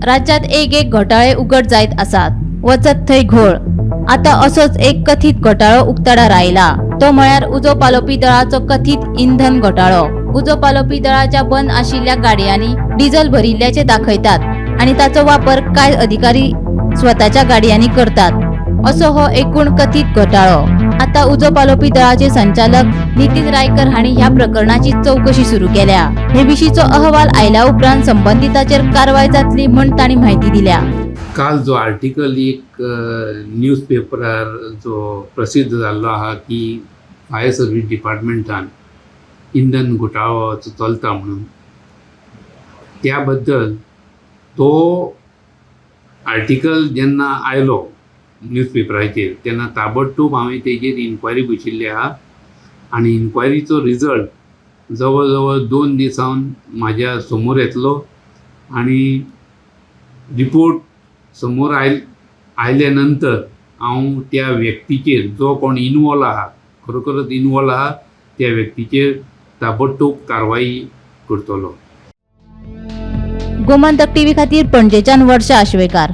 राज्यात एक एक घोटाळे उघड जायत आसात. वचत थंय घोळ. आता असोच एक कथीत घोटाळो उक्ताडार आयला, तो म्हळ्यार उजो पालोवपी दळाचो कथीत इंधन घोटाळो. उजो पालोवपी दळाच्या बंद आशिल्ल्या गाडयांनी डिझल भरिल्ल्याचे दाखयतात आनी ताचो वापर कांय अधिकारी स्वताच्या गाडयांनी करतात, असो हो एकूण कथीत घोटाळो. आता उजो पालोवपी दळाचे संचालक नितीन रायकर हांणी ह्या प्रकरणाची चवकशी सुरू केल्या. हे विशींचो अहवाल आयल्या उपरांत संबंधिताचेर कारवाय जातली म्हूण तांणी म्हायती दिल्या. काल जो आर्टिकल एक न्यूज पेपरार जो प्रसिद्ध जाल्लो आहा की फायर सर्वीस डिपार्टमेंटान इंधन घोटाळो चलता म्हणून, त्या बद्दल तो आर्टिकल जेन्ना आयलो न्यूज पेपराचेर तेन्ना ताबडतोब हांवें तेजेर इन्क्वायरी बशिल्ली आहा आनी इन्क्वायरीचो रिजल्ट जवळ जवळ 2 दिसान म्हाज्या समोर येतलो आनी रिपोर्ट समोर आयल्या नंतर हांव त्या व्यक्तीचेर जो कोण इनवॉल्व आहा, खरोखरच इनवॉल्व आहा, त्या व्यक्तीचेर ताबडतोब कारवाई करतलो. गोमंतक टीव्ही खातीर पणजेच्यान वर्षा आश्वेकार.